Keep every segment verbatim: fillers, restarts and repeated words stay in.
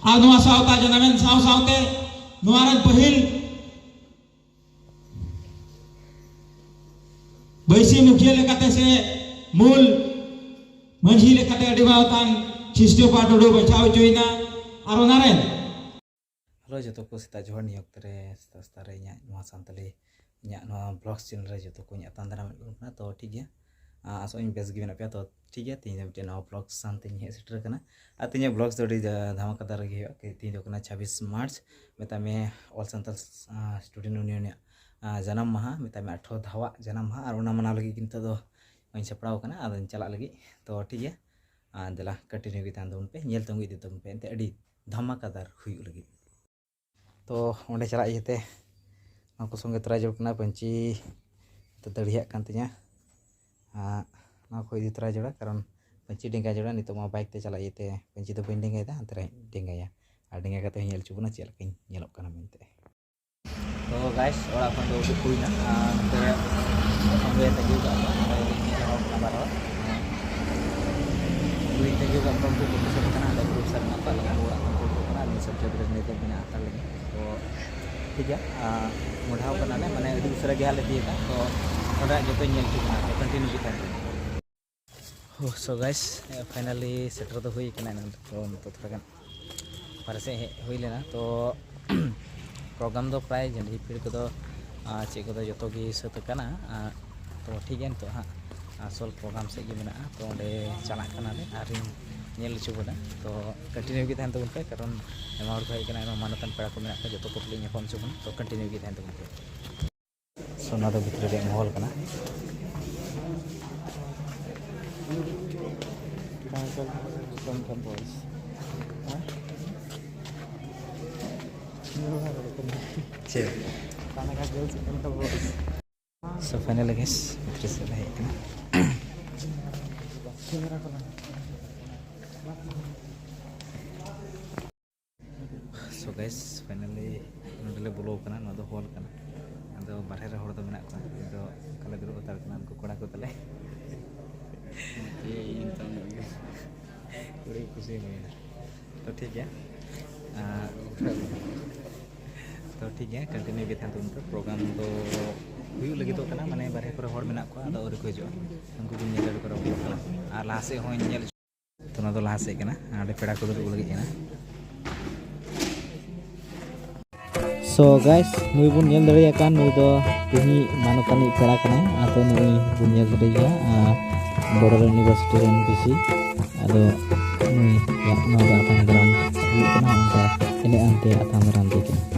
ᱟᱨ ᱱᱚᱣᱟ ᱥᱟᱶᱛᱟ ᱡᱟᱱᱟᱢᱮᱱ ᱥᱟᱶ ᱥᱟᱶᱛᱮ ᱱᱚᱣᱟ ᱨᱮᱱ ᱯᱟᱹᱦᱤᱞ ᱵᱟᱹᱭᱥᱤ ᱢᱩᱠᱷᱤᱭᱟᱹ ᱞᱮᱠᱟᱛᱮ ᱥᱮ ᱢᱩᱞ ᱢᱟᱹᱡᱷᱤ ᱞᱮᱠᱟᱛᱮ ᱟᱹᱰᱤ ᱢᱟᱨᱟᱝ ᱠᱷᱤᱥᱴᱚᱯᱟ ᱴᱩᱰᱩ ᱵᱟᱪᱷᱟᱣ ᱦᱚᱪᱚᱭᱮᱱᱟ᱾ ᱟᱨ ᱚᱱᱟ ᱨᱮᱱ ᱦᱮᱞᱳ ᱡᱚᱛᱚ ᱠᱚ, ᱥᱮᱛᱟᱜ ᱡᱚᱦᱟᱨ᱾ ᱱᱤᱭᱟᱹ ᱚᱠᱛᱚ ᱨᱮ ᱥᱮᱛᱟᱜ ᱥᱮᱛᱟᱜ ᱨᱮ ᱤᱧᱟᱹᱜ ᱱᱚᱣᱟ ᱥᱟᱱᱛᱟᱞᱤ, ᱤᱧᱟᱹᱜ ᱱᱚᱣᱟ ᱵᱞᱚᱜᱥ ᱪᱮᱱᱮᱞ ᱨᱮ ᱡᱚᱛᱚ ᱠᱚᱧ ᱟᱛᱟᱝ ᱫᱟᱨᱟᱢᱮᱫ ᱵᱚᱱ ᱠᱟᱱᱟ᱾ ᱛᱚ ᱴᱷᱤᱠ ᱜᱮᱭᱟ, ᱟᱸ, ᱟᱥᱚᱜ ᱟᱹᱧ ᱵᱮᱥ ᱜᱮ ᱢᱮᱱᱟᱜ ᱯᱮᱭᱟ᱾ ᱛᱚ ᱴᱷᱤᱠ ᱜᱮᱭᱟ, ᱛᱮᱦᱮᱧ ᱫᱚ ᱢᱤᱫᱴᱮᱱ ᱱᱟᱣᱟ ᱵᱞᱚᱜ ᱥᱟᱶᱛᱮᱧ ᱦᱮᱡ ᱥᱮᱴᱮᱨ ᱟᱠᱟᱱᱟ᱾ ᱟᱨ ᱛᱮᱦᱮᱧᱟᱜ ᱵᱞᱚᱜᱥ ᱫᱚ ᱟᱹᱰᱤ ᱫᱷᱟ- ᱫᱷᱟᱢᱟᱠᱟᱫᱟᱨ ᱜᱮ ᱦᱩᱭᱩᱜᱼᱟ᱾ ᱠᱤ- ᱛᱮᱦᱮᱧ ᱫᱚ ᱠᱟᱱᱟ ᱪᱷᱟᱵᱵᱤᱥ ᱢᱟᱨᱪ, ᱢᱮᱛᱟᱜ ᱢᱮ ᱚᱞ ᱥᱟᱱᱛᱟᱞ, ᱟᱸ, ᱥᱴᱩᱰᱮᱱᱴ ᱤᱭᱩᱱᱤᱭᱚᱱ ᱟᱜ, ᱟᱸ, ᱡᱟᱱᱟᱢ ᱢᱟᱦᱟ, ᱢᱮᱛᱟᱜ ᱢᱮ ᱟᱴᱷᱨᱚ ᱫᱷᱟᱣᱟᱜ ᱡᱟᱱᱟᱢ ᱢᱟᱦᱟ᱾ ᱟᱨ ᱚᱱᱟ ᱢᱟᱱᱟᱣ ᱞᱟᱹᱜᱤᱫ ᱜᱮ ᱱᱤᱛᱚᱜ ᱫᱚ ᱱᱚᱜᱼᱚᱭ ᱤᱧ ᱥᱟᱯᱲᱟᱣ ᱟᱠᱟᱱᱟ, ᱟᱫᱚᱧ ᱪᱟᱞᱟᱜ ᱞᱟᱹᱜᱤᱫ᱾ ᱛᱚ ᱴᱷᱤᱠ ᱜᱮᱭᱟ, ᱟᱨ ᱫᱮᱞᱟ ᱠᱚᱱᱴᱤᱱᱤᱭᱩ ᱜᱮ ᱛᱟᱦᱮᱱ ᱛᱟᱵᱚᱱ ᱯᱮ, ᱧᱮᱞ ᱛᱟᱵᱚᱱ ᱤᱫᱤ ᱛᱟᱵᱚᱱ ᱯᱮ, ᱮᱱᱛᱮ ᱟᱹᱰᱤ ᱫᱷᱟᱢᱟᱠᱟᱫᱟᱨ ᱦᱩᱭᱩᱜ ᱞᱟᱹᱜᱤᱫ᱾ ᱛᱚ ᱚᱸᱰᱮ ᱪᱟᱞᱟᱜ ᱤᱭᱟᱹᱛᱮ ᱱᱚᱣᱟ ᱠᱚ ᱥᱚᱸᱜᱮ ᱛᱚᱨᱟ ᱡᱟᱹᱨᱩᱲ ᱠᱟᱱᱟ᱾ ᱯᱟᱹᱧᱪᱤ ᱫᱚ ᱫᱟᱹᱲᱦᱤᱭᱟᱜ ᱠᱟᱱ ᱛᱤᱧᱟᱹ᱾ ᱟᱨ ᱱᱚᱣᱟ ᱠᱚ ᱤᱫᱤ ᱛᱚᱨᱟ ᱡᱟᱹᱨᱩᱲᱟ, ᱠᱟᱨᱚᱱ ᱯᱟᱹᱧᱪᱤ ᱰᱮᱸᱜᱟ ᱡᱟᱹᱨᱩᱲᱟ᱾ ᱱᱤᱛᱚᱜ ᱢᱟ ᱵᱟᱭᱤᱠ ᱛᱮ ᱪᱟᱞᱟᱜ ᱤᱭᱟᱹᱛᱮ ᱯᱟᱹᱧᱪᱤ ᱫᱚ ᱵᱟᱹᱧ ᱰᱮᱸᱜᱟᱭᱮᱫᱟ, ᱦᱟᱱᱛᱮ ᱨᱮ ᱰᱮᱸᱜᱟᱭᱟ᱾ ᱟᱨ ᱰᱮᱸᱜᱟ ᱠᱟᱛᱮ ᱦᱚᱸ ᱧᱮᱞ ᱦᱚᱪᱚ ᱵᱚᱱᱟ ᱪᱮᱫ ᱞᱮᱠᱟᱧ ᱧᱮᱞᱚᱜ ᱠᱟᱱᱟ ᱢᱮᱱᱛᱮ᱾ ᱛᱚ ᱜᱟᱭᱥ, ᱚᱲᱟᱜ ᱠᱷᱚᱱ ᱫᱚ ᱩᱰᱩᱠ ᱦᱩᱭᱱᱟ᱾ ᱟᱨ ᱱᱚᱛᱮ ᱨᱮ ᱥᱚᱸᱜᱮ ᱛᱤᱸᱜᱩ ᱠᱟᱜ ᱠᱚᱣᱟ, ᱱᱚᱸᱰᱮ ᱜᱮ ᱢᱤᱫ ᱦᱚᱲ ᱠᱟᱱᱟ, ᱵᱟᱨ ᱦᱚᱲ᱾ ᱠᱩᱲᱤ ᱛᱤᱸᱜᱩ ᱠᱟᱜ ᱠᱚᱣᱟ, ᱩᱱᱠᱩ ᱠᱚ ᱯᱤᱪᱷᱚᱱ ᱠᱟᱱᱟ, ᱚᱸᱰᱮ ᱜᱨᱩᱯ ᱥᱟᱨ ᱢᱮᱱᱟᱜ ᱠᱚᱣᱟ, ᱞᱟᱜᱟ ᱚᱲᱟᱜ ᱠᱷᱚᱱ ᱠᱚ ᱩᱰᱩᱠ ᱠᱟᱱᱟ᱾ ᱟᱹᱞᱤᱧ ᱥᱟᱵ ᱡᱟᱹᱛ ᱨᱮ ᱱᱤᱛᱚᱜ ᱢᱮᱱᱟᱜ ᱦᱟᱛᱟᱲ ᱞᱤᱧᱟ᱾ ᱛᱚ ᱴᱷᱤᱠ ᱜᱮᱭᱟ, ᱟᱨ ᱢᱚᱰᱷᱟᱣ ᱠᱟᱱᱟᱞᱮ, ᱢᱟᱱᱮ ᱟᱹᱰᱤ ᱩᱥᱟᱹᱨᱟ ᱜᱮ ᱦᱟᱸᱜ ᱞᱮ ᱛᱤᱭᱳᱜᱟ᱾ ᱛᱚ ᱱᱚᱸᱰᱮ ᱡᱚᱛᱚᱧ ᱧᱮᱞ ᱦᱚᱪᱚ ᱵᱚᱱᱟ, ᱛᱚ ᱠᱚᱱᱴᱤᱱᱤᱭᱩ ᱜᱮ ᱛᱟᱦᱮᱱ ᱛᱟᱵᱚᱱᱟ᱾ ᱦᱳ, ᱥᱳ ᱜᱟᱭᱥ, ᱯᱷᱟᱭᱱᱟᱞᱤ ᱥᱮᱴᱮᱨ ᱫᱚ ᱦᱩᱭ ᱠᱟᱱᱟ᱾ ᱮᱱᱟᱝ ᱛᱚ ᱱᱤᱛᱚᱜ ᱛᱷᱚᱲᱟ ᱜᱟᱱ ᱵᱟᱨᱦᱮ ᱥᱮᱫ ᱦᱮᱡ ᱦᱩᱭ ᱞᱮᱱᱟ᱾ ᱛᱚ ᱯᱨᱳᱜᱨᱟᱢ ᱫᱚ ᱯᱨᱟᱭ ᱡᱟᱹᱱᱤᱡ ᱵᱷᱤᱲ ᱠᱚᱫᱚ, ᱟᱨ ᱪᱮᱫ ᱠᱚᱫᱚ ᱡᱚᱛᱚ ᱜᱮ ᱥᱟᱹᱛ ᱟᱠᱟᱱᱟ᱾ ᱟᱨ ᱛᱚ ᱴᱷᱤᱠ ᱜᱮᱭᱟ, ᱱᱤᱛᱚᱜ ᱦᱟᱸᱜ ᱟᱥᱚᱞ ᱯᱨᱳᱜᱨᱟᱢ ᱥᱮᱫ ᱜᱮ ᱢᱮᱱᱟᱜᱼᱟ᱾ ᱛᱚ ᱚᱸᱰᱮ ᱪᱟᱞᱟᱜ ᱠᱟᱱᱟᱞᱮ ᱟᱨᱤᱧ ᱧᱮᱞ ᱦᱚᱪᱚ ᱵᱚᱱᱟ᱾ ᱛᱚ ᱠᱚᱱᱴᱤᱱᱤᱭᱩ ᱜᱮ ᱛᱟᱦᱮᱱ ᱛᱟᱵᱚᱱ ᱯᱮ, ᱠᱟᱨᱚᱱ ᱟᱭᱢᱟ ᱦᱚᱲ ᱠᱚ ᱦᱮᱡ ᱟᱠᱟᱱᱟ, ᱟᱭᱢᱟ ᱢᱟᱱᱚᱛᱟᱱ ᱯᱮᱲᱟ ᱠᱚ ᱢᱮᱱᱟᱜ ᱠᱚᱣᱟ, ᱡᱚᱛᱚ ᱠᱚ ᱛᱩᱞᱩᱡ ᱧᱟᱯᱟᱢ ᱦᱚᱪᱚ ᱵᱚᱱᱟ᱾ ᱛᱚ ᱠᱚᱱᱴᱤᱱᱤᱭᱩ ᱜᱮ ᱛᱟᱦᱮᱱ ᱛᱟᱵᱚᱱ ᱯᱮ᱾ ᱥᱳ ᱱᱚᱣᱟ ᱫᱚ ᱵᱷᱤᱛᱨᱤ ᱨᱮᱭᱟᱜ ᱢᱚᱦᱚᱞ ᱠᱟᱱᱟ᱾ ᱪᱮᱫ? ᱥᱳ ᱯᱷᱟᱭᱱᱟᱞ ᱜᱮᱥ ᱵᱷᱤᱛᱨᱤ ᱥᱮᱫ ᱞᱮ ᱦᱮᱡ ᱠᱟᱱᱟ᱾ ᱥᱳ ᱜᱟᱭᱥ, ᱯᱷᱟᱭᱱᱟᱞᱤ ᱱᱚᱸᱰᱮ ᱞᱮ ᱵᱚᱞᱚ ᱟᱠᱟᱱᱟ᱾ ᱱᱚᱣᱟ ᱫᱚ ᱦᱚᱞ ᱠᱟᱱᱟ᱾ ᱟᱫᱚ ᱵᱟᱨᱦᱮ ᱨᱮ ᱦᱚᱲ ᱫᱚ ᱢᱮᱱᱟᱜ ᱠᱚᱣᱟ, ᱤᱧ ᱫᱚ ᱚᱠᱟ ᱞᱮ ᱫᱩᱲᱩᱵ ᱦᱟᱛᱟᱲ ᱠᱟᱱᱟ, ᱩᱱᱠᱩ ᱠᱚᱲᱟ ᱠᱚ ᱛᱟᱞᱮ᱾ ᱤᱭᱟᱹ, ᱤᱧ ᱛᱟᱭᱚᱢ ᱧᱚᱜ ᱜᱮ᱾ ᱟᱹᱰᱤ ᱠᱩᱥᱤ ᱦᱩᱭᱱᱟ᱾ ᱛᱚ ᱴᱷᱤᱠ ᱜᱮᱭᱟ, ᱴᱷᱤᱠ ᱜᱮᱭᱟ, ᱠᱚᱱᱴᱤᱱᱤᱭᱩ ᱜᱮ ᱛᱟᱦᱮᱱ ᱛᱟᱵᱚᱱ ᱯᱮ᱾ ᱯᱨᱳᱜᱨᱟᱢ ᱫᱚ ᱦᱩᱭᱩᱜ ᱞᱟᱹᱜᱤᱫᱚᱜ ᱠᱟᱱᱟ, ᱢᱟᱱᱮ ᱵᱟᱨᱦᱮ ᱠᱚᱨᱮ ᱦᱚᱲ ᱢᱮᱱᱟᱜ ᱠᱚᱣᱟ, ᱟᱫᱚ ᱟᱹᱣᱨᱤ ᱠᱚ ᱦᱤᱡᱩᱜᱼᱟ᱾ ᱩᱱᱠᱩ ᱠᱚ ᱧᱮᱞ ᱟᱹᱰᱤ ᱠᱚ ᱨᱚᱯᱚᱲᱚᱜ ᱠᱟᱱᱟ᱾ ᱟᱨ ᱞᱟᱦᱟ ᱥᱮᱫ ᱦᱚᱸᱧ ᱧᱮᱞ ᱛᱚ ᱱᱚᱣᱟ ᱫᱚ ᱞᱟᱦᱟ ᱥᱮᱫ ᱠᱟᱱᱟ, ᱦᱟᱸᱰᱮ ᱯᱮᱲᱟ ᱠᱚ ᱫᱩᱲᱩᱵ ᱞᱟᱹᱜᱤᱫ ᱠᱟᱱᱟ᱾ So guys, ᱱᱩᱭ ᱵᱚᱱ ᱧᱮᱞ ᱫᱟᱲᱮᱭᱟᱜ ᱠᱟᱱ, ᱱᱩᱭ ᱫᱚ ᱛᱮᱦᱮᱧ ᱢᱟᱱᱚᱛᱟᱱᱤᱡ ᱯᱮᱲᱟ ᱠᱟᱱᱟᱭ᱾ ᱟᱫᱚ ᱱᱩᱭ ᱵᱚᱱ ᱧᱮᱞ ᱫᱟᱲᱮᱭᱟᱜᱼᱟ, ᱟᱨ ᱵᱚᱰᱳᱞᱮᱱᱰ ᱤᱭᱩᱱᱤᱵᱷᱟᱨᱥᱤᱴᱤ ᱨᱮᱱ ᱵᱤᱥᱤ᱾ ᱟᱫᱚ ᱱᱩᱭ ᱱᱚᱣᱟ ᱫᱚ ᱟᱛᱟᱝ ᱫᱟᱨᱟᱢ ᱦᱩᱭᱩᱜ ᱠᱟᱱᱟ, ᱚᱱᱠᱟ ᱮᱱᱮᱡ ᱟᱱᱛᱮ ᱟᱛᱟᱝ ᱫᱟᱨᱟᱢ ᱫᱮ ᱠᱟᱱᱟ᱾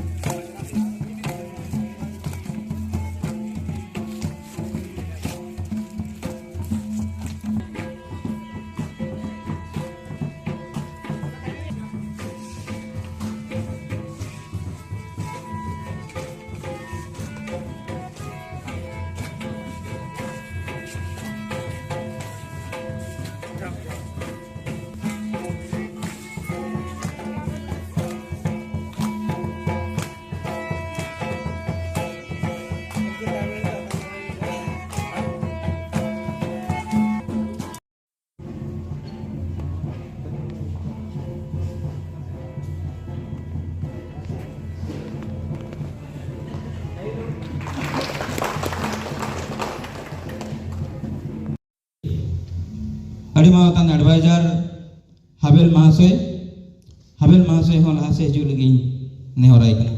ᱟᱹᱰᱤ ᱢᱟᱨᱟᱝ ᱮᱰᱵᱷᱟᱭᱡᱟᱨ ᱦᱟᱵᱮᱞ ᱢᱟᱦᱟᱥᱚᱭ, ᱦᱟᱵᱮᱞ ᱢᱟᱦᱟᱥᱚᱭ ᱦᱚᱸ ᱞᱟᱦᱟ ᱥᱮᱫ ᱦᱤᱡᱩᱜ ᱞᱟᱹᱜᱤᱫ ᱤᱧ ᱱᱮᱦᱚᱨᱟᱭ ᱠᱟᱱᱟ᱾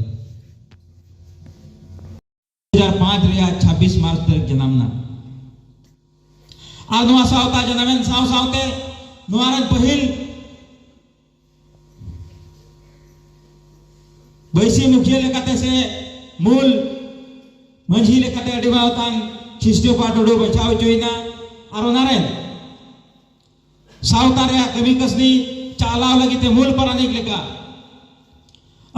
ᱫᱩ ᱦᱟᱡᱟᱨ ᱯᱟᱸᱪ ᱨᱮᱭᱟᱜ ᱪᱷᱟᱵᱵᱤᱥ ᱢᱟᱨᱪ ᱛᱟᱹᱨᱤᱠᱷ ᱡᱟᱱᱟᱢ ᱮᱱᱟ᱾ ᱟᱨ ᱱᱚᱣᱟ ᱥᱟᱶᱛᱟ ᱡᱟᱱᱟᱢᱮᱱ ᱥᱟᱶ ᱥᱟᱶᱛᱮ ᱱᱚᱣᱟ ᱨᱮᱱ ᱯᱟᱹᱦᱤᱞ ᱵᱟᱹᱭᱥᱤ ᱢᱩᱠᱷᱤᱭᱟᱹ ᱞᱮᱠᱟᱛᱮ ᱥᱮ ᱢᱩᱞ ᱢᱟᱹᱡᱷᱤ ᱞᱮᱠᱟᱛᱮ ᱟᱹᱰᱤ ᱢᱟᱨᱟᱝ ᱠᱷᱤᱥᱴᱚᱯᱟ ᱴᱩᱰᱩ ᱵᱟᱪᱷᱟᱣ ᱦᱚᱪᱚᱭᱮᱱᱟ᱾ ᱟᱨ ᱚᱱᱟᱨᱮ ᱥᱟᱶᱛᱟ ᱨᱮᱭᱟᱜ ᱠᱟᱹᱢᱤ ᱠᱟᱹᱥᱱᱤ ᱪᱟᱞᱟᱣ ᱞᱟᱹᱜᱤᱫ ᱛᱮ ᱢᱩᱞ ᱯᱟᱨᱟᱱᱤᱠ ᱞᱮᱠᱟ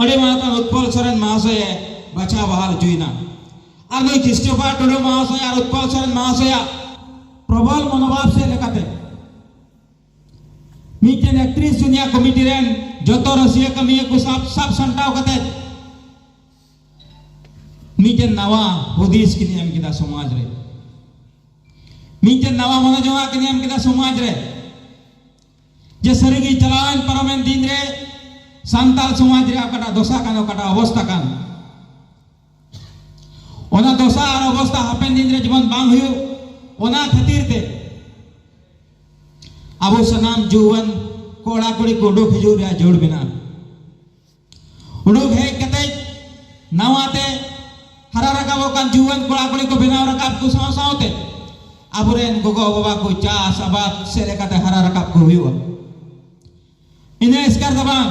ᱟᱹᱰᱤ ᱢᱟᱨᱟᱝ ᱩᱛᱯᱚᱞ ᱥᱚᱨᱮᱱ ᱢᱟᱦᱟᱥᱚᱭᱮ ᱵᱟᱪᱷᱟᱣ ᱵᱟᱦᱟᱞ ᱦᱚᱪᱚᱭᱮᱱᱟ᱾ ᱟᱨ ᱱᱩᱭ ᱠᱷᱤᱥᱴᱚᱯᱟ ᱴᱩᱰᱩ ᱢᱟᱦᱟᱥᱚᱭ ᱟᱨ ᱩᱛᱯᱚᱞ ᱥᱚᱨᱮᱱ ᱢᱟᱦᱟᱥᱚᱭᱟᱜ ᱯᱨᱚᱵᱚᱞ ᱢᱚᱱᱳᱵᱷᱟᱵ ᱥᱮᱫ ᱞᱮᱠᱟᱛᱮ ᱢᱤᱫᱴᱮᱱ ᱮᱠᱛᱨᱤᱥ ᱡᱩᱱᱤᱭᱟ ᱠᱚᱢᱤᱴᱤ ᱨᱮᱱ ᱡᱚᱛᱚ ᱨᱟᱹᱥᱤᱭᱟᱹ ᱠᱟᱹᱢᱤᱭᱟᱹ ᱠᱚ ᱥᱟᱵ ᱥᱟᱵ ᱥᱟᱢᱴᱟᱣ ᱠᱟᱛᱮ ᱢᱤᱫᱴᱮᱱ ᱱᱟᱣᱟ ᱦᱩᱫᱤᱥ ᱠᱤᱱ ᱮᱢ ᱠᱮᱫᱟ ᱥᱚᱢᱟᱡᱽ ᱨᱮ᱾ ᱢᱤᱫᱴᱮᱱ ᱱᱟᱣᱟ ᱢᱚᱱᱮ ᱡᱚᱝᱟᱜ ᱠᱤᱱ ᱮᱢ ᱠᱮᱫᱟ ᱥᱚᱢᱟᱡᱽ ᱨᱮ, ᱡᱮ ᱥᱟᱹᱨᱤᱜᱮ ᱪᱟᱞᱟᱣᱮᱱ ᱯᱟᱨᱚᱢᱮᱱ ᱫᱤᱱ ᱨᱮ ᱥᱟᱱᱛᱟᱲ ᱥᱚᱢᱟᱡᱽ ᱨᱮ ᱚᱠᱟᱴᱟᱜ ᱫᱚᱥᱟ ᱠᱟᱱ, ᱚᱠᱟᱴᱟᱜ ᱚᱵᱚᱥᱛᱟ ᱠᱟᱱ, ᱚᱱᱟ ᱫᱚᱥᱟ ᱟᱨ ᱚᱵᱚᱥᱛᱟ ᱦᱟᱯᱮᱱ ᱫᱤᱱ ᱨᱮ ᱡᱮᱢᱚᱱ ᱵᱟᱝ ᱦᱩᱭᱩᱜ, ᱚᱱᱟ ᱠᱷᱟᱹᱛᱤᱨ ᱛᱮ ᱟᱵᱚ ᱥᱟᱱᱟᱢ ᱡᱩᱣᱟᱹᱱ ᱠᱚᱲᱟ ᱠᱩᱲᱤ ᱠᱚ ᱩᱰᱩᱠ ᱦᱤᱡᱩᱜ ᱨᱮᱭᱟᱜ ᱡᱟᱹᱨᱩᱲ ᱢᱮᱱᱟᱜᱼᱟ᱾ ᱩᱰᱩᱠ ᱦᱮᱡ ᱠᱟᱛᱮ ᱱᱟᱣᱟ ᱛᱮ ᱦᱟᱨᱟ ᱨᱟᱠᱟᱵᱚᱜ ᱠᱟᱱ ᱡᱩᱣᱟᱹᱱ ᱠᱚᱲᱟ ᱠᱩᱲᱤ ᱠᱚ ᱵᱮᱱᱟᱣ ᱨᱟᱠᱟᱵ ᱠᱚ ᱥᱟᱶ ᱥᱟᱶᱛᱮ ᱟᱵᱚᱨᱮᱱ ᱜᱚᱜᱚ ᱵᱟᱵᱟ ᱠᱚ ᱪᱟᱥ ᱟᱵᱟᱫ ᱥᱮᱫ ᱞᱮᱠᱟᱛᱮ ᱦᱟᱨᱟ ᱨᱟᱠᱟᱵ ᱠᱚ ᱦᱩᱭᱩᱜᱼᱟ᱾ ᱤᱱᱟᱹ ᱮᱥᱠᱟᱨ ᱫᱚ ᱵᱟᱝ,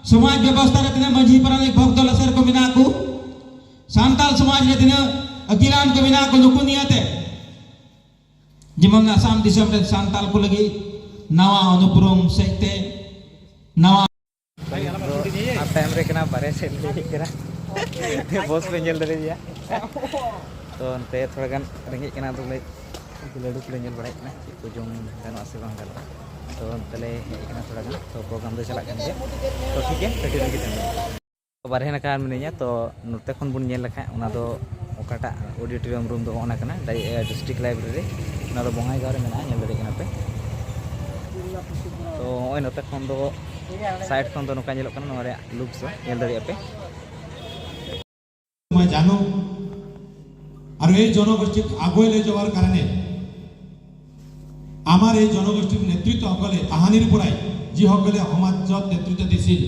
ᱥᱚᱢᱟᱡᱽ ᱵᱮᱵᱚᱥᱛᱷᱟ ᱨᱮ ᱛᱤᱱᱟᱹᱜ ᱢᱟᱹᱡᱷᱤ ᱯᱟᱨᱟᱱᱤᱠ ᱵᱷᱚᱠᱛᱚ ᱞᱟᱥᱮᱨ ᱠᱚ ᱢᱮᱱᱟᱜ ᱠᱚ, ᱥᱟᱱᱛᱟᱞ ᱥᱚᱢᱟᱡᱽ ᱨᱮ ᱛᱤᱱᱟᱹᱜ ᱟᱹᱠᱤᱞᱟᱱ ᱠᱚ ᱢᱮᱱᱟᱜ ᱠᱚ, ᱱᱩᱠᱩ ᱱᱤᱭᱟᱹᱛᱮ ᱡᱮᱢᱚᱱ ᱟᱥᱟᱢ ᱫᱤᱥᱚᱢ ᱨᱮᱱ ᱥᱟᱱᱛᱟᱞ ᱠᱚ ᱞᱟᱹᱜᱤᱫ ᱱᱟᱣᱟ ᱚᱱᱩᱯᱩᱨᱩᱢ ᱥᱮᱫ ᱛᱮ ᱱᱟᱣᱟ ᱟᱨ ᱛᱟᱭᱚᱢ ᱨᱮ ᱠᱟᱱᱟ, ᱵᱟᱨᱦᱮ ᱥᱮᱫ ᱞᱮ ᱦᱮᱡ ᱠᱟᱱᱟ᱾ ᱵᱚᱥ ᱯᱮ ᱧᱮᱞ ᱫᱟᱲᱮᱭᱟᱭᱟ᱾ ᱛᱚ ᱱᱚᱛᱮ ᱛᱷᱚᱲᱟ ᱜᱟᱱ ᱨᱮᱸᱜᱮᱡ ᱠᱟᱱᱟ, ᱟᱫᱚ ᱞᱮ ᱞᱟᱹᱰᱩ ᱠᱚᱞᱮ ᱧᱮᱞ ᱵᱟᱲᱟᱭᱮᱫ ᱠᱟᱱᱟ, ᱪᱮᱫ ᱠᱚ ᱡᱚᱢ ᱜᱟᱱᱚᱜᱼᱟ ᱥᱮ ᱵᱟᱝ ᱜᱟᱱᱚᱜᱼᱟ᱾ ᱛᱚ ᱱᱚᱛᱮ ᱞᱮ ᱦᱮᱡ ᱠᱟᱱᱟ ᱛᱷᱚᱲᱟ ᱜᱟᱱ, ᱛᱚ ᱯᱨᱳᱜᱨᱟᱢ ᱫᱚ ᱪᱟᱞᱟᱜ ᱠᱟᱱ ᱜᱮᱭᱟ᱾ ᱛᱚ ᱴᱷᱤᱠ ᱜᱮᱭᱟ, ᱠᱟᱹᱴᱤᱡ ᱨᱮᱸᱜᱮᱡ ᱠᱟᱱᱟ᱾ ᱵᱟᱨᱦᱮ ᱱᱟᱠᱷᱟ ᱢᱤᱱᱟᱹᱧᱟ, ᱛᱚ ᱱᱚᱛᱮ ᱠᱷᱚᱱ ᱵᱚᱱ ᱧᱮᱞ ᱞᱮᱠᱷᱟᱡ ᱚᱱᱟ ᱫᱚ ᱚᱠᱟᱴᱟᱜ auditorium room ᱫᱚ ᱚᱱᱟ ᱠᱟᱱᱟ, ᱰᱟᱭ-, ᱰᱤᱥᱴᱨᱤᱠᱴ ᱞᱟᱭᱵᱨᱮᱨᱤ, ᱚᱱᱟ ᱫᱚ ᱵᱚᱸᱜᱟᱭᱜᱟᱸᱣ ᱨᱮ ᱢᱮᱱᱟᱜᱼᱟ, ᱧᱮᱞ ᱫᱟᱲᱮᱭᱟᱜ ᱠᱟᱱᱟ ᱯᱮ᱾ ᱛᱚ ᱱᱚᱜᱼᱚᱭ ᱱᱚᱛᱮ ᱠᱷᱚᱱ ᱫᱚ, ᱥᱟᱭᱤᱰ ᱠᱷᱚᱱ ᱫᱚ ᱱᱚᱝᱠᱟ ᱧᱮᱞᱚᱜ ᱠᱟᱱᱟ, ᱱᱚᱣᱟ ᱨᱮᱭᱟᱜ ᱞᱩᱠᱥ ᱫᱚ ᱧᱮᱞ দাঁড়িয়ে আপে। মই জানো। আৰু এই জনগোষ্ঠীক আগুৱাই লৈ যোৱাৰ কাৰণে আমাৰ এই জনগোষ্ঠীৰ নেতৃত্বসকলে তাহানিৰ পৰাই যিসকলে সমাজত নেতৃত্ব দিছিল,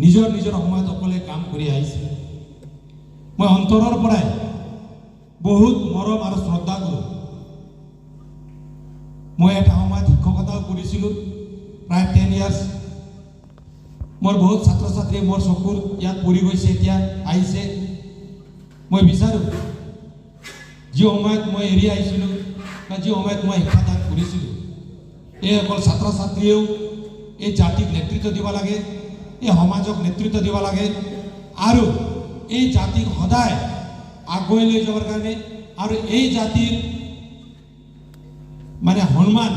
নিজৰ নিজৰ সময়ত সকলোৱে কাম কৰি আহিছে। মই অন্তৰৰ পৰাই বহুত মৰম আৰু শ্ৰদ্ধা কৰোঁ। মই এটা সময়ত শিক্ষকতাও কৰিছিলোঁ, প্ৰায় টেন ইয়াৰ্ছ। মোৰ বহুত ছাত্ৰ ছাত্ৰীয়ে মোৰ চকুৰ ইয়াত পৰি গৈছে, এতিয়া আহিছে। মই বিচাৰোঁ, যি সময়ত মই এৰি আহিছিলোঁ বা যি সময়ত মই শিক্ষাদান কৰিছিলোঁ, এই অকল ছাত্ৰ ছাত্ৰীয়েও এই জাতিক নেতৃত্ব দিব লাগে, এই সমাজক নেতৃত্ব দিব লাগে আৰু এই জাতিক সদায় আগুৱাই লৈ যাবৰ কাৰণে আৰু এই জাতিৰ মানে সন্মান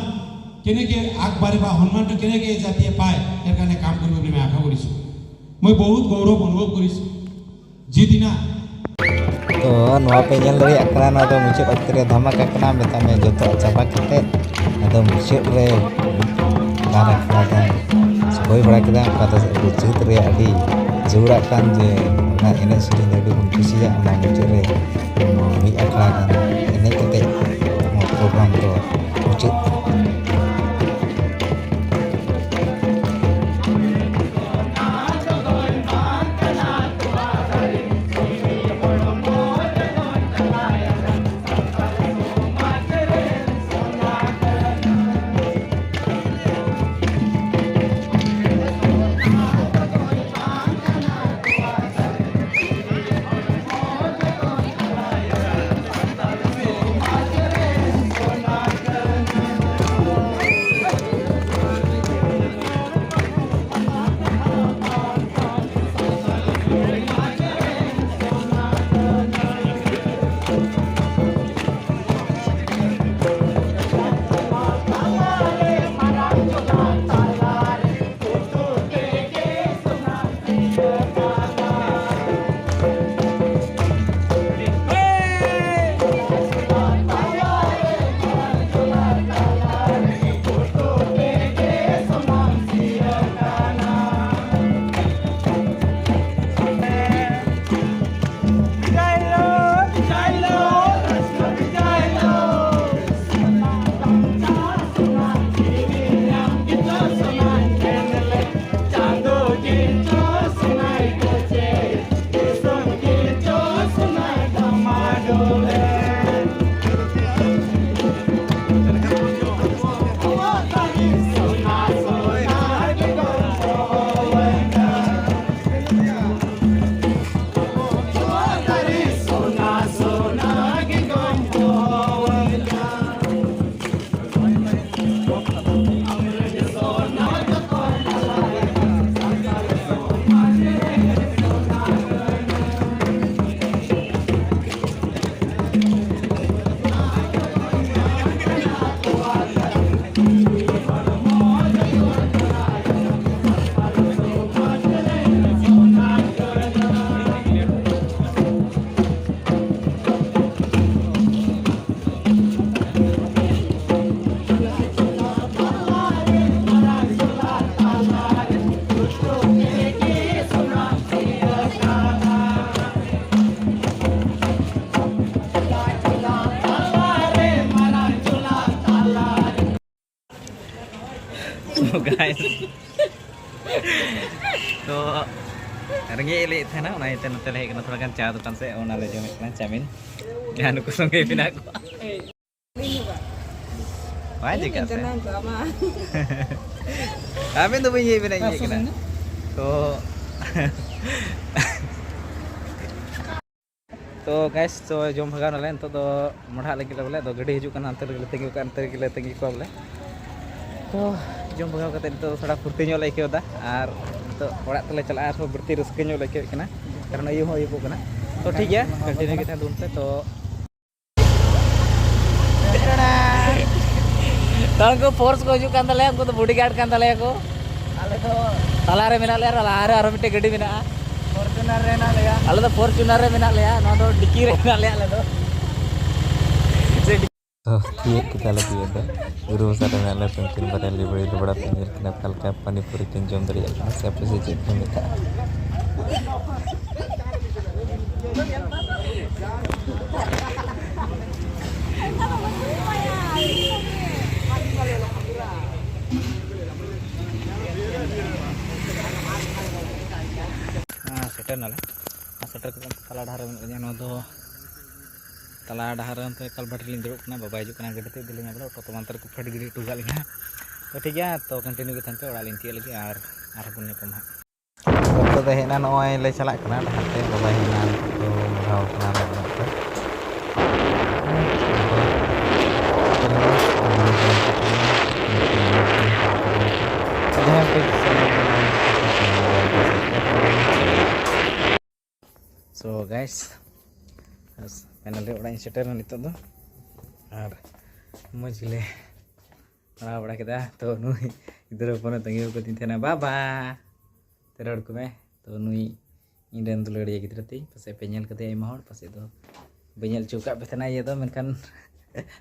কেনেকে আগবাঢ়ে বা সন্মানটো কেনেকে এই জাতিয়ে পায়, ইয়াৰ কাৰণে কাম কৰিব বুলি মই আশা কৰিছোঁ। মই বহুত গৌৰৱ অনুভৱ কৰিছোঁ। যিদিনা ᱛᱚ ᱱᱚᱣᱟ ᱯᱮ ᱧᱮᱞ ᱫᱟᱲᱮᱭᱟᱜ ᱠᱟᱱᱟ, ᱱᱚᱣᱟ ᱫᱚ ᱢᱩᱪᱟᱹᱫ ᱚᱠᱛᱮ ᱨᱮ ᱫᱷᱟᱢᱟᱠᱟ ᱠᱟᱱᱟ᱾ ᱢᱮᱛᱟᱜ ᱢᱮ ᱡᱚᱛᱚᱣᱟᱜ ᱪᱟᱵᱟ ᱠᱟᱛᱮ ᱟᱫᱚ ᱢᱩᱪᱟᱹᱫ ᱨᱮ ᱜᱟᱱ ᱟᱠᱷᱲᱟ ᱫᱚ ᱦᱩᱭ ᱵᱟᱲᱟ ᱠᱮᱫᱟ᱾ ᱚᱠᱟ ᱫᱚ ᱟᱵᱚ ᱡᱟᱹᱛ ᱨᱮᱭᱟᱜ ᱟᱹᱰᱤ ᱡᱟᱹᱨᱩᱲᱟᱜ ᱠᱟᱱ, ᱡᱮ ᱚᱱᱟ ᱮᱱᱮᱡ ᱥᱮᱨᱮᱧ ᱫᱚ ᱟᱹᱰᱤ ᱵᱚᱱ ᱠᱩᱥᱤᱭᱟᱜ, ᱚᱱᱟ ᱢᱩᱪᱟᱹᱫ ᱨᱮ ᱪᱮᱫ ᱮ ᱞᱟᱹᱭᱮᱫ ᱛᱟᱦᱮᱱᱟ, ᱚᱱᱟ ᱤᱭᱟᱹᱛᱮ ᱱᱚᱛᱮ ᱞᱮ ᱦᱮᱡ ᱠᱟᱱᱟ ᱛᱷᱚᱲᱟ ᱜᱟᱱ ᱪᱟ ᱫᱚᱠᱟᱱ ᱥᱮᱫ, ᱚᱱᱟ ᱞᱮ ᱡᱚᱢᱮᱫ ᱠᱟᱱᱟ ᱪᱟᱣᱢᱤᱱ, ᱡᱟᱦᱟᱸ ᱱᱩᱠᱩ ᱥᱚᱸᱜᱮ ᱢᱮᱱᱟᱜ ᱠᱚᱣᱟ᱾ ᱵᱟᱭ ᱪᱤᱠᱟᱹᱜ ᱛᱮ᱾ ᱟᱵᱮᱱ ᱫᱚ ᱵᱟᱹᱧ ᱤᱭᱟᱹ ᱵᱮᱱᱟ, ᱤᱧ ᱦᱮᱡ ᱠᱟᱱᱟ᱾ ᱛᱚ, ᱛᱚ ᱜᱟᱭᱥ, ᱛᱚ ᱡᱚᱢ ᱵᱷᱟᱜᱟᱣ ᱱᱟᱞᱮ, ᱱᱤᱛᱚᱜ ᱫᱚ ᱢᱚᱰᱷᱟᱜ ᱞᱟᱹᱜᱤᱫ ᱞᱮ ᱵᱚᱞᱮ, ᱟᱫᱚ ᱜᱟᱹᱰᱤ ᱦᱤᱡᱩᱜ ᱠᱟᱱᱟ, ᱦᱟᱱᱛᱮ ᱨᱮᱜᱮ ᱞᱮ ᱛᱟᱹᱸᱜᱤ ᱠᱚᱣᱟ ᱵᱚᱞᱮ᱾ ᱛᱚ ᱡᱚᱢ ᱵᱷᱟᱜᱟᱣ ᱠᱟᱛᱮ ᱱᱤᱛᱚᱜ ᱫᱚ ᱛᱷᱚᱲᱟ ᱯᱷᱩᱨᱛᱤ ᱧᱚᱜ ᱞᱮ ᱟᱹᱭᱠᱟᱹᱣ ᱮᱫᱟ, ᱟᱨ ᱱᱤᱛᱚᱜ ᱚᱲᱟᱜ ᱛᱮᱞᱮ ᱪᱟᱞᱟᱜᱼᱟ ᱟᱨᱦᱚᱸ ᱵᱟᱹᱲᱛᱤ ᱨᱟᱹᱥᱠᱟᱹ ᱧᱚᱜ ᱞᱮ ᱟᱹᱭᱠᱟᱹᱣᱮᱫ ᱠᱟᱱᱟ, ᱠᱟᱨᱚᱱ ᱟᱹᱭᱩᱵ ᱦᱚᱸ ᱟᱹᱭᱩᱵᱚᱜ ᱠᱟᱱᱟ᱾ ᱛᱚ ᱴᱷᱤᱠ ᱜᱮᱭᱟ, ᱠᱚᱱᱴᱤᱱᱤᱭᱩ ᱜᱮ ᱛᱟᱦᱮᱱ ᱛᱟᱵᱚᱱ ᱯᱮ᱾ ᱛᱚ ᱛᱚ ᱩᱱᱠᱩ ᱯᱷᱳᱨᱥ ᱠᱚ ᱦᱤᱡᱩᱜ ᱠᱟᱱ ᱛᱟᱞᱮᱭᱟ, ᱩᱱᱠᱩ ᱫᱚ ᱵᱚᱰᱤ ᱜᱟᱨᱰ ᱠᱟᱱ ᱛᱟᱞᱮᱭᱟ ᱠᱚ᱾ ᱟᱞᱮ ᱫᱚ ᱛᱟᱞᱟᱨᱮ ᱢᱮᱱᱟᱜ ᱞᱮᱭᱟ, ᱟᱨ ᱞᱟᱦᱟᱨᱮ ᱟᱨᱚ ᱢᱤᱫᱴᱮᱡ ᱜᱟᱹᱰᱤ ᱢᱮᱱᱟᱜᱼᱟ᱾ ᱯᱷᱚᱨᱪᱩᱱᱟᱨ ᱨᱮ ᱦᱮᱱᱟᱜ ᱞᱮᱭᱟ᱾ ᱟᱞᱮ ᱫᱚ ᱯᱷᱚᱨᱪᱩᱱᱟᱨ ᱨᱮ ᱢᱮᱱᱟᱜ ᱞᱮᱭᱟ, ᱱᱚᱣᱟ ᱫᱚ ᱰᱤᱠᱤ ᱨᱮ ᱢᱮᱱᱟᱜ ᱞᱮᱭᱟ ᱟᱞᱮ ᱫᱚ᱾ ᱛᱚ ᱛᱤᱭᱳᱜ ᱠᱮᱫᱟᱞᱮ ᱛᱤᱭᱳᱜ ᱫᱚ᱾ ᱜᱩᱨᱩ ᱢᱚᱥᱟ ᱨᱮ ᱢᱮᱱᱟᱜ ᱞᱮᱭᱟ, ᱛᱚ ᱩᱱᱠᱤᱱ ᱵᱟᱨᱭᱟ ᱞᱤᱵᱲᱤ ᱞᱤᱵᱲᱟ ᱛᱮ ᱧᱮᱞ ᱠᱤᱱᱟ ᱚᱠᱟ ᱞᱮᱠᱟ ᱯᱟᱱᱤ ᱯᱩᱨᱤ ᱠᱤᱱ ᱡᱚᱢ ᱫᱟᱲᱮᱭᱟᱜ ᱠᱟᱱᱟ, ᱥᱮ ᱟᱯᱮ ᱥᱮᱫ ᱪᱮᱫ ᱯᱮ ᱢᱮᱛᱟᱜᱼᱟ? ᱦᱮᱸ, ᱥᱮᱴᱮᱨ ᱱᱟᱞᱮ᱾ ᱟᱨ ᱥᱮᱴᱮᱨ ᱠᱟᱛᱮ ᱛᱟᱞᱟ ᱰᱟᱦᱟᱨ ᱨᱮ ᱢᱮᱱᱟᱜ ᱞᱤᱧᱟ᱾ ᱱᱚᱣᱟ ᱫᱚ ᱛᱟᱞᱟ ᱰᱟᱦᱟᱨ ᱨᱮ ᱚᱱᱛᱮ ᱠᱟᱞᱵᱷᱟᱴ ᱨᱮᱞᱤᱧ ᱫᱩᱲᱩᱵ ᱠᱟᱱᱟ᱾ ᱵᱟᱵᱟ ᱦᱤᱡᱩᱜ ᱠᱟᱱᱟ ᱜᱟᱹᱰᱤ ᱛᱮ, ᱤᱫᱤ ᱞᱤᱧᱟ ᱵᱚᱞᱮ, ᱚᱴᱳ ᱛᱮ ᱚᱱᱛᱮ ᱨᱮᱠᱚ ᱯᱷᱮᱰ ᱜᱤᱰᱤ ᱦᱚᱴᱚ ᱠᱟᱜ ᱞᱤᱧᱟ᱾ ᱛᱚ ᱴᱷᱤᱠ ᱜᱮᱭᱟ, ᱛᱚ ᱠᱚᱱᱴᱤᱱᱤᱭᱩ ᱜᱮ ᱛᱟᱦᱮᱱ ᱯᱮ, ᱚᱲᱟᱜ ᱞᱤᱧ ᱛᱤᱭᱳᱜ ᱞᱟᱹᱜᱤᱫ ᱟᱨ ᱟᱨᱦᱚᱸ ᱵᱚᱱ ᱧᱟᱯᱟᱢᱟ ᱦᱟᱸᱜ᱾ ᱱᱤᱛᱚᱜ ᱫᱚ ᱦᱮᱡ ᱮᱱᱟ, ᱱᱚᱜᱼᱚᱭ ᱞᱮ ᱪᱟᱞᱟᱜ ᱠᱟᱱᱟ ᱰᱟᱦᱟᱨ ᱛᱮ᱾ ᱵᱟᱵᱟ ᱦᱮᱡ ᱮᱱᱟ, ᱱᱤᱛᱚᱜ ᱫᱚ ᱢᱚᱰᱷᱟᱣ ᱠᱟᱱᱟ ᱞᱮ ᱚᱲᱟᱜ ᱛᱮ᱾ ᱡᱟᱦᱟᱸᱭ ᱯᱮ ᱥᱚ ᱜᱟᱭᱥ, ᱯᱷᱟᱭᱱᱟᱞᱤ ᱚᱲᱟᱜ ᱤᱧ ᱥᱮᱴᱮᱨ ᱮᱱᱟ ᱱᱤᱛᱚᱜ ᱫᱚ, ᱟᱨ ᱢᱚᱡᱽ ᱜᱮᱞᱮ ᱫᱟᱬᱟ ᱵᱟᱲᱟ ᱠᱮᱫᱟ᱾ ᱛᱚ ᱱᱩᱭ ᱜᱤᱫᱽᱨᱟᱹ ᱦᱚᱯᱚᱱᱮ ᱛᱟᱺᱜᱤ ᱟᱠᱟᱫᱤᱧ ᱛᱟᱦᱮᱱᱟ, "ᱵᱟᱵᱟ, ᱛᱮ ᱨᱚᱲ ᱠᱚᱢᱮ?" ᱛᱚ ᱱᱩᱭ ᱤᱧ ᱨᱮᱱ ᱫᱩᱞᱟᱹᱲᱤᱭᱟᱹ ᱜᱤᱫᱽᱨᱟᱹ ᱛᱤᱧ, ᱯᱟᱥᱮᱡ ᱯᱮ ᱧᱮᱞ ᱠᱟᱫᱮᱭᱟ ᱟᱭᱢᱟ ᱦᱚᱲ, ᱯᱟᱥᱮᱡ ᱫᱚ ᱵᱟᱹᱧ ᱧᱮᱞ ᱦᱚᱪᱚ ᱟᱠᱟᱫ ᱯᱮ ᱛᱟᱦᱮᱱᱟ ᱤᱭᱟᱹ ᱫᱚ, ᱢᱮᱱᱠᱷᱟᱱ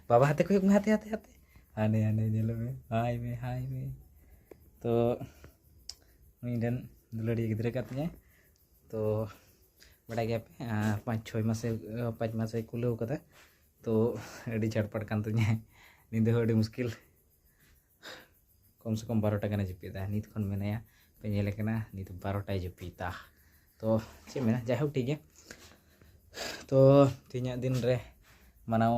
ᱵᱟᱵᱟ ᱦᱟᱛᱮ ᱠᱚᱭᱚᱜ ᱢᱮ, ᱦᱟᱛᱮ, ᱦᱟᱛᱮ, ᱦᱟᱛᱮ, ᱦᱟᱱᱮ, ᱦᱟᱱᱮ ᱧᱮᱞᱚᱜ ᱢᱮ, ᱦᱟᱭ ᱢᱮ, ᱦᱟᱭ ᱢᱮ᱾ ᱛᱚ ᱱᱩᱭ ᱤᱧ ᱨᱮᱱ ᱫᱩᱞᱟᱹᱲᱤᱭᱟᱹ ᱜᱤᱫᱽᱨᱟᱹ ᱠᱟᱱ ᱛᱤᱧᱟᱹᱭ᱾ ᱛᱚ ᱵᱟᱰᱟᱭ ᱜᱮᱭᱟ ᱯᱮ, ᱟᱨ ᱯᱟᱸᱪ ᱪᱷᱚᱭ ᱢᱟᱥᱮ, ᱯᱟᱸᱪ ᱢᱟᱥᱮ ᱠᱩᱞᱟᱹᱣ ᱠᱟᱫᱟ᱾ ᱛᱚ ᱟᱹᱰᱤ ᱪᱷᱟᱴᱯᱟᱴ ᱠᱟᱱ ᱛᱤᱧᱟᱹ, ᱧᱤᱫᱟᱹ ᱦᱚᱸ ᱟᱹᱰᱤ ᱢᱩᱥᱠᱤᱞ᱾ ᱠᱚᱢ ᱥᱮ ᱠᱚᱢ ᱵᱟᱨᱚᱴᱟ ᱜᱟᱱᱮ ᱡᱟᱹᱯᱤᱫᱟ᱾ ᱱᱤᱛ ᱠᱷᱚᱱ ᱢᱮᱱᱟᱭᱟ ᱯᱮ ᱧᱮᱞᱮ ᱠᱟᱱᱟ, ᱱᱤᱛ ᱵᱟᱨᱚᱴᱟᱭ ᱡᱟᱹᱯᱤᱫᱟ᱾ ᱛᱚ ᱪᱮᱫ ᱢᱮᱱᱟ, ᱡᱟᱭᱦᱳᱠ, ᱴᱷᱤᱠ ᱜᱮᱭᱟ᱾ ᱛᱚ ᱛᱮᱦᱮᱧᱟᱜ ᱫᱤᱱ ᱨᱮ ᱢᱟᱱᱟᱣ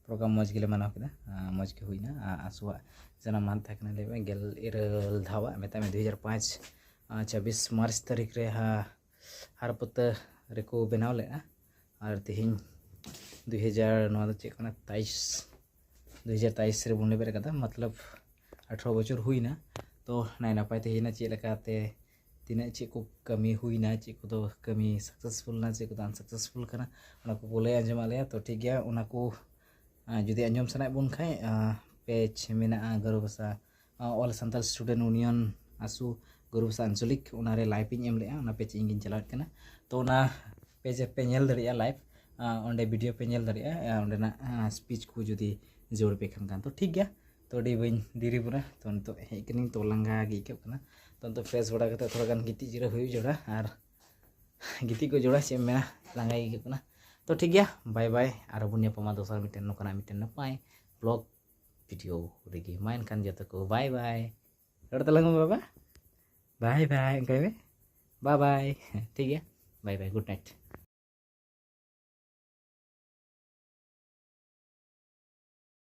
ᱯᱨᱳᱜᱨᱟᱢ ᱢᱚᱡᱽ ᱜᱮᱞᱮ ᱢᱟᱱᱟᱣ ᱠᱮᱫᱟ᱾ ᱟᱨ ᱢᱚᱡᱽ ᱜᱮ ᱦᱩᱭᱱᱟ᱾ ᱟᱨ ᱟᱥᱩᱣᱟᱜ ᱡᱟᱱᱟᱢ ᱢᱟᱦᱟ ᱛᱟᱦᱮᱸ ᱠᱟᱱᱟ, ᱞᱟᱹᱭ ᱢᱮ, ᱜᱮᱞ ᱤᱨᱟᱹᱞ ᱫᱷᱟᱣᱟᱜ, ᱢᱮᱛᱟᱜ ᱢᱮ, ᱫᱩ ᱦᱟᱡᱟᱨ ᱯᱟᱸᱪ, ᱟᱨ ᱪᱷᱟᱵᱵᱤᱥ ᱢᱟᱨᱪ ᱛᱟᱹᱨᱤᱠᱷ ᱨᱮ ᱦᱟ-, ᱦᱟᱨᱯᱟᱹᱛᱟᱹ ᱨᱮᱠᱚ ᱵᱮᱱᱟᱣ ᱞᱮᱫᱼᱟ᱾ ᱟᱨ ᱛᱮᱦᱮᱧ ᱫᱩ ᱦᱟᱡᱟᱨ, ᱱᱚᱣᱟ ᱫᱚ ᱪᱮᱫ ᱠᱟᱱᱟ, ᱛᱟᱭᱤᱥ, ᱫᱩ ᱦᱟᱡᱟᱨ ᱛᱟᱭᱤᱥ ᱨᱮᱵᱚᱱ ᱞᱮᱵᱮᱫ ᱟᱠᱟᱫᱟ, ᱢᱚᱛᱞᱚᱵ ᱟᱴᱷᱨᱚ ᱵᱚᱪᱷᱚᱨ ᱦᱩᱭᱱᱟ᱾ ᱛᱚ ᱱᱟᱭ ᱱᱟᱯᱟᱭ ᱛᱮ ᱦᱩᱭᱱᱟ, ᱪᱮᱫ ᱞᱮᱠᱟᱛᱮ ᱛᱤᱱᱟᱹᱜ ᱪᱮᱫ ᱠᱚ ᱠᱟᱹᱢᱤ ᱦᱩᱭᱱᱟ, ᱪᱮᱫ ᱠᱚᱫᱚ ᱠᱟᱹᱢᱤ ᱥᱟᱠᱥᱮᱥᱯᱷᱩᱞ ᱱᱟ, ᱪᱮᱫ ᱠᱚᱫᱚ ᱟᱱᱥᱟᱠᱥᱮᱥᱯᱷᱩᱞ ᱠᱟᱱᱟ, ᱚᱱᱟ ᱠᱚᱠᱚ ᱞᱟᱹᱭ ᱟᱸᱡᱚᱢᱟᱫ ᱞᱮᱭᱟ᱾ ᱛᱚ ᱴᱷᱤᱠ ᱜᱮᱭᱟ, ᱚᱱᱟ ᱠᱚ, ᱟᱨ ᱡᱩᱫᱤ ᱟᱸᱡᱚᱢ ᱥᱟᱱᱟᱭᱮᱫ ᱵᱚᱱ ᱠᱷᱟᱡ, ᱯᱮᱡᱽ ᱢᱮᱱᱟᱜᱼᱟ ᱜᱟᱨᱳ ᱵᱷᱟᱥᱟ, ᱟᱨ All Santal Student Union, ᱟᱥᱩ, ᱜᱟᱨᱳ ᱵᱷᱟᱥᱟ ᱟᱧᱪᱚᱞᱤᱠ, ᱚᱱᱟᱨᱮ ᱞᱟᱭᱤᱵᱷ ᱤᱧ ᱮᱢ ᱞᱮᱫᱼᱟ, ᱚᱱᱟ ᱯᱮᱡᱽ ᱤᱧ ᱜᱤᱧ ᱪᱟᱞᱟᱣᱮᱫ ᱠᱟᱱᱟ᱾ ᱛᱚ ᱚᱱᱟ ᱯᱮᱡᱽ ᱨᱮᱯᱮ ᱧᱮᱞ ᱫᱟᱲᱮᱭᱟᱜᱼᱟ ᱞᱟᱭᱤᱵᱷ, ᱟᱨ ᱚᱸᱰᱮ ᱵᱷᱤᱰᱤᱭᱳ ᱯᱮ ᱧᱮᱞ ᱫᱟᱲᱮᱭᱟᱜᱼᱟ, ᱟᱨ ᱚᱸᱰᱮᱱᱟᱜ ᱥᱯᱤᱪ ᱠᱚ ᱡᱩᱫᱤ ᱡᱟᱹᱨᱩᱲ ᱯᱮ ᱠᱷᱟᱱ ᱠᱷᱟᱱ᱾ ᱛᱚ ᱴᱷᱤᱠ ᱜᱮᱭᱟ, ᱛᱚ ᱟᱹᱰᱤ ᱵᱟᱹᱧ ᱫᱮᱨᱤ ᱵᱚᱱᱟ᱾ ᱛᱚ ᱱᱤᱛᱚᱜ ᱦᱮᱡ ᱠᱟᱹᱱᱟᱹᱧ, ᱛᱚ ᱞᱟᱸᱜᱟ ᱜᱮ ᱟᱹᱭᱠᱟᱹᱜ ᱠᱟᱱᱟ᱾ ᱛᱚ ᱱᱤᱛᱚᱜ ᱯᱷᱨᱮᱥ ᱵᱟᱲᱟ ᱠᱟᱛᱮ ᱛᱷᱚᱲᱟ ᱜᱟᱱ ᱜᱤᱛᱤᱡ ᱡᱤᱨᱟᱹᱣ ᱦᱩᱭᱩᱜ ᱡᱚᱲᱟ, ᱟᱨ ᱜᱤᱛᱤᱡ ᱠᱚ ᱡᱚᱲᱟ, ᱪᱮᱫ ᱮᱢ ᱢᱮᱱᱟ, ᱞᱟᱸᱜᱟ ᱜᱮ ᱟᱹᱭᱠᱟᱹᱜ ᱠᱟᱱᱟ᱾ ᱛᱚ ᱴᱷᱤᱠ ᱜᱮᱭᱟ, ᱵᱟᱭ ᱵᱟᱭ, ᱟᱨᱚ ᱵᱚᱱ ᱧᱟᱯᱟᱢᱟ ᱫᱚᱥᱟᱨ ᱢᱤᱫᱴᱮᱱ ᱱᱚᱝᱠᱟᱱᱟᱜ ᱢᱤᱫᱴᱮᱱ ᱱᱟᱯᱟᱭ ᱵᱞᱚᱜ ᱵᱷᱤᱰᱤᱭᱳ ᱨᱮᱜᱮ᱾ ᱢᱟ ᱮᱱᱠᱷᱟᱱ ᱡᱚᱛᱚ ᱠᱚ ᱵᱟᱭ ᱵᱟᱭ᱾ ᱨᱚᱲ ᱛᱟᱞᱟᱝ ᱢᱮ ᱵᱟᱵᱟ, ᱵᱟᱭ ᱵᱟᱭ, ᱚᱱᱠᱟᱭ ᱢᱮ, ᱵᱟᱭ ᱵᱟᱭ᱾ ᱴᱷᱤᱠ ᱜᱮᱭᱟ, ᱵᱟᱭ ᱵᱟᱭ, ᱜᱩᱰ ᱱᱟᱭᱤᱴ᱾